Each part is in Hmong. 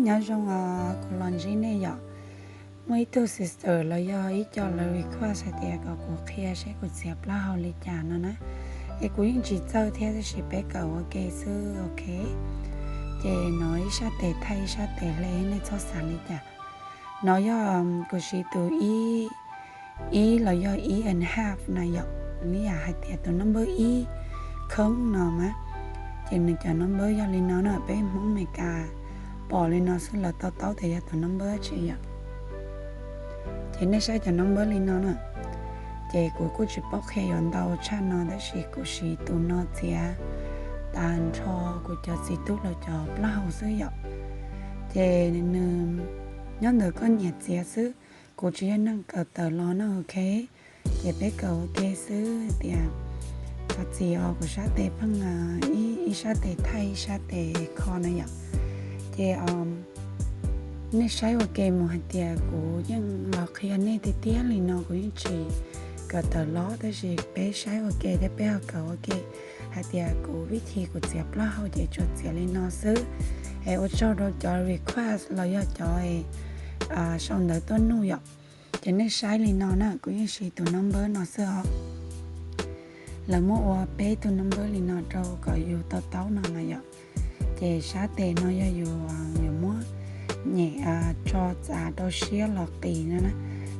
Nyob zoo os, kuv los ntsib nej yom. Muaj ib tug sister los yog ib co lawv request hais tias kom kuv qhia saib kuv txiav plaub hau li cas no na. Es kuv yeej tsis txawj thiab, tab sis peb kawm ua ke xwb, ok. Ces no ib sab tes thaij ib sab tes hle, nej txhob xav li cas. No yog kuv siv tus ib, ib los yog ib and half na yom, li yam hais tias tus number ib khoob no mas, ces nws cov number yog li no na, peb Hmoob Amelikas pom li no xwb, lawv to taub tias yog tus number tsi yom. Ces nej saib cov number li no na, ces kuv kuj tsis paub qhia yuav ntau tshaj no, tab sis kuv siv tus no txiav tag nrho kuv cov txiv tub los cov plaub hau xwb yom. Ces nws nyob ntawm koj nyiam txiav xwb, kuv tsis yog neeg kawm tawm los na, ok. Ces peb kawm ua ke xwb tias, thov txim os, kuv sab tes pheej ib sab tes thaij ib sab tes kho na yom. Ces nej saib ua ke mus hais tias kuv yeej los qhia nej tiag tiag li no, kuv yeej tsis kawm tawm los, tab sis peb saib ua ke thiab peb ho kawm ua ke hais tias kuv vib thib kuv txiav plaub hau ces tsuas txiav li no xwb. Es ua tsaug rau cov request los yog cov sau ntawv tuaj nug yom. Ces nej saib li no na, kuv yeej siv tus number no xwb os. Lawv muab ua peb tug number li no rau kom yus to taub no na yom. Ces sab tes no yog yus, yus muab nyem tso txav rau siab los qis no na.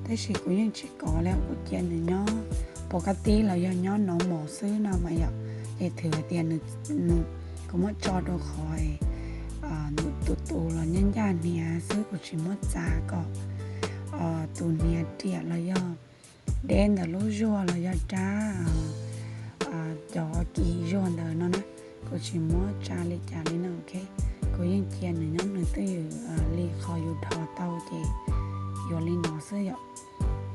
Tab sis kuv yeej tsis kov li, kuv cia nws nyob pov kab tib los yog nyob normal xwb no mas yom. Ces thwm hais tias nws, kuv muab tso rau qhov tus tus los nyab ncaj hniav xwb, kuv tsis muab txav kom tus hniav riam los yog deb ntawm lub zuag los yog rab cov kis zuag ntawd no na. Kuv tsis muab tsa li cas li no, ok. Kuv yeej cia nws nyob nws twj ywm li qhov yus dhos tau ces yuav li no xwb yom.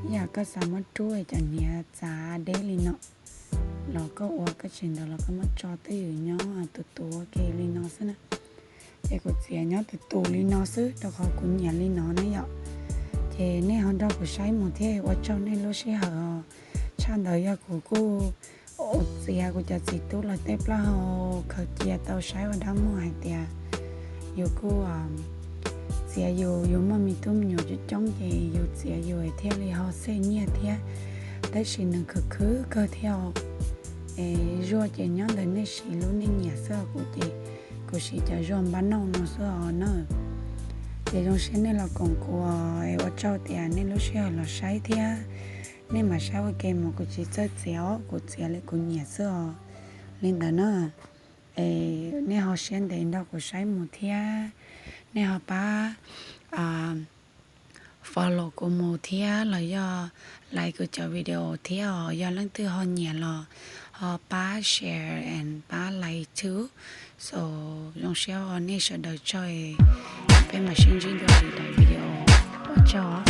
Ib yam koj xav muab rub cov hniav txav deb li no los koj ua, koj tsis ntawd los koj muab tso twj ywm nyob tus tus ua ke li no xwb na. Ces kuv txiav nyob tus tus li no xwb rau qhov kuv nyiam li no na yom. Ces nej ho nrog kuv saib mus thiab, ua tsaug nej lub sij hawm. Tshaj ntawd yog kuv kuj txiav kuv cov txiv tub los tej plaub hau khaws cia tau saib ua dab muag hais tias yus kuj txiav yus, yus muaj me tub me nyuam coob coob ces yus txiav yus thiaj li ho xej nyiaj thiab. Tab sis nws khwv khwv kawg thiab. Es zuaj ces nyob ntawm nej siv lub nej nyiam xwb, kuv ces kuv siv cov zuaj npab nauj no xwb os na. Ces zoo siab nej los koom kuv, ua tsaug tias nej lub sij hawm los saib thiab. Nej mam saib ua ke mus, kuv tsis txawj txiav os, kuv txiav li kuv nyiam xwb os. Li ntawd na, es nej ho siab ntev nrog kuv saib mus thiab, nej ho pab follow kuv mus thiab los yog like kuv cov video thiab os. Yog leej twg ho nyiam los ho pab share and pab like too. So zoo siab nej sawv daws tsaug, peb mam sib ntsib dua lwm daim video. Ua tsaug.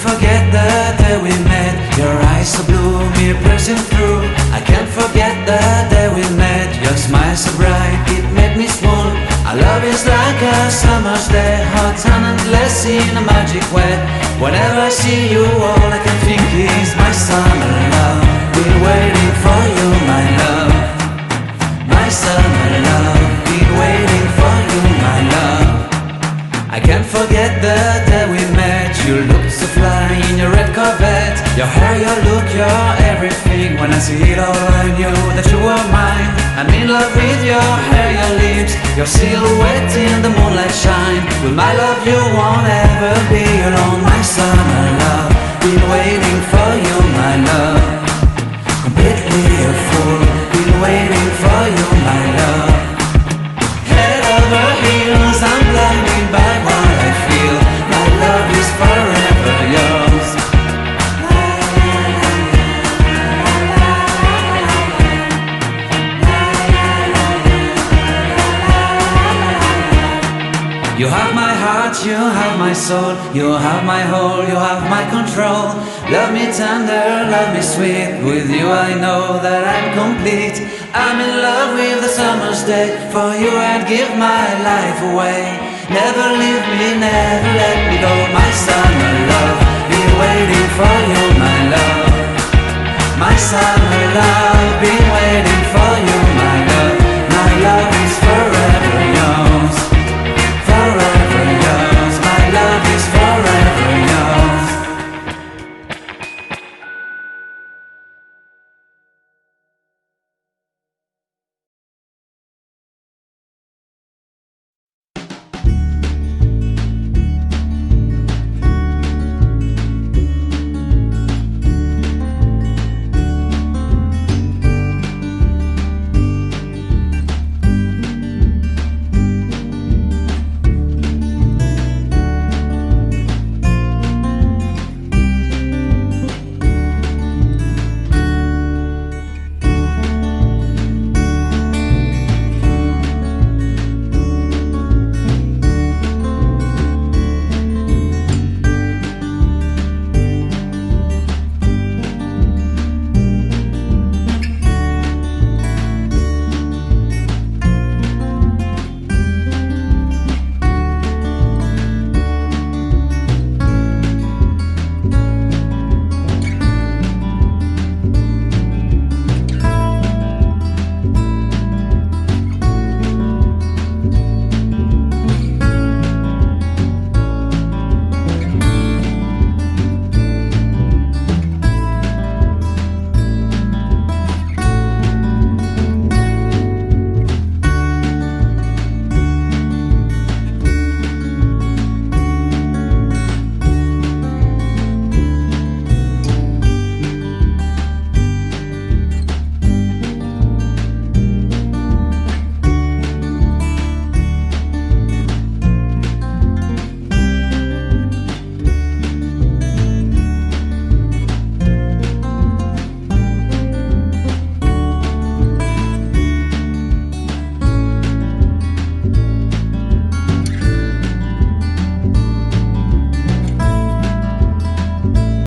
Forget the day we met, your eyes so blue, me piercing through. I can't forget the day we met, your smile so bright, it made me swoon. Our love is like a summer's day, hot and endless in a magic way. Whenever I see you, all I can think is my summer love. Been waiting for you, my love. My summer love, been waiting for you, my love. I can't forget the day we met. You looked so fly in your red Corvette. Your hair, your look, your everything. When I see it all, I knew that you were mine. I'm in love with your hair, your lips, your silhouette in the moonlight shine. With my love, you won't ever be alone. My summer love, been waiting for you, my love. Completely a fool, been waiting for you, my love. Head over heels, I'm blinded by what I feel. My love is forever yours. You have my heart, you have my soul, you have my whole, you have my control. Love me tender, love me sweet, with you I know that I'm complete. I'm in love with the summer's day, for you I'd give my life away. Never leave me, never let me go, my summer love. Been waiting